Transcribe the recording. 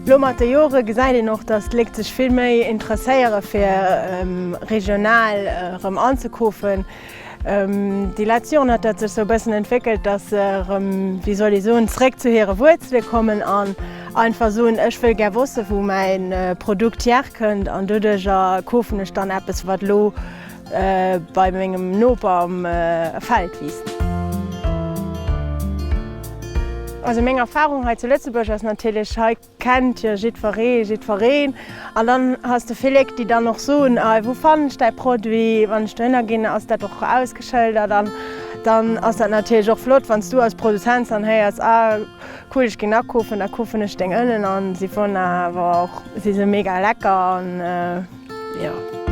Lo mat de Jore gesäit een och, dass d'Léckt sech vill méi interesséiere fir regional erëm anzekofen. Déi letzt Joren huet dat sech sou e bëssen entwéckelt, dass se erëm, wéi soll ee soen, zeréck zu hire Wuerzele kommen an einfach soen, ech wëll gär wosse wou mäin Produkt hierkënnt an doduercher kofen ech dann eppes wat elo bei mengem Noper am Feld wiisst. Also meng Erfahrung hei zu Lëtzebuerg ass natierlech, hei kennt jo jiddweree jiddwereen an dann has de vill Léck déi dann och soen, ah wou fannen ech däi Produit, wann ech dohinner ginn ass dat och ausgeschëldert an dann ass dat natierlech och flott wann s du als Produzent dann héiers, ah cool ech ginn akafen, da kofen ech deng Ënnen an si won awer och, si si mega lecker an jo.